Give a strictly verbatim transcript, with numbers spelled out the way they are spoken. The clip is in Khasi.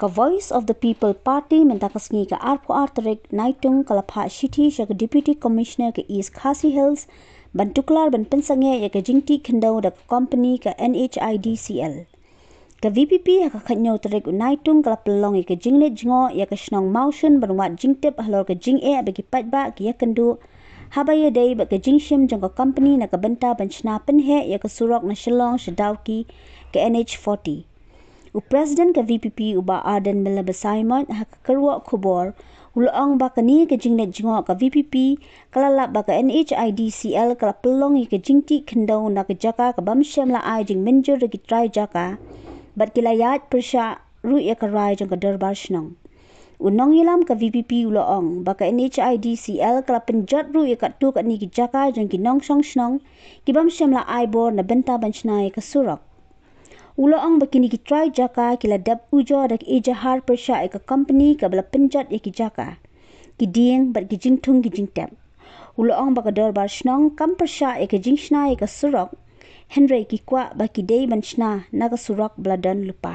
Ka Voice of the People Party mynta ka sngi ka arphew ar tarik Naitung ka la phah shithi sha ka Deputy Commissioner ka East Khasi Hills ban tuklar ban pynsangeh ïa ka jingtih khyndew da ka company ka N H I D C L. Ka V P P ha ka khatñiew tarik u Naitung ka la pynlong ïa ka jingleit jngoh ïa ka shnong Mawshun ban wad jingtip halor ka jingeh ba ki paidbah ki ïakynduh haba ïadei bad ka jingshim jong ka company na ka bynta ban shna pynheh ïa ka surok na Shillong sha Dawki, ka N H forty. U President ka V P P u Bah Ardent Miller Basaiawmoit ha ka kyrwoh khubor u la ong ba kane ka jingleit jngoh ka V P P ka la lap ba ka N H I D C L ka la pynlong ïa ka jingtih khyndew na ka jaka ka bym shym la ai jingmynjur da ki trai jaka bad ki la ïaid pyrshah ruh ïa ka rai jong ka dorbar shnong. U nongïalam ka V P P u la ong ba ka N H I D C L ka la pynjot ruh ïa katto katne ki jaka jong ki nongshong shnong ki bym shym la ai bor na bynta ban shna ïa ka surok. U la ong ba kine ki trai jaka ki la dep ujor da ka ejahar pyrshah ïa ka company kaba la pynjot ïa ki jaka, ki dieng bad ki jingthung ki jingtep. U la ong ba ka dorbar shnong kam pyrshah ïa ka jingshna ïa ka surok, hynrei ki kwah ba ki dei ban shna na ka surok ba la don lypa.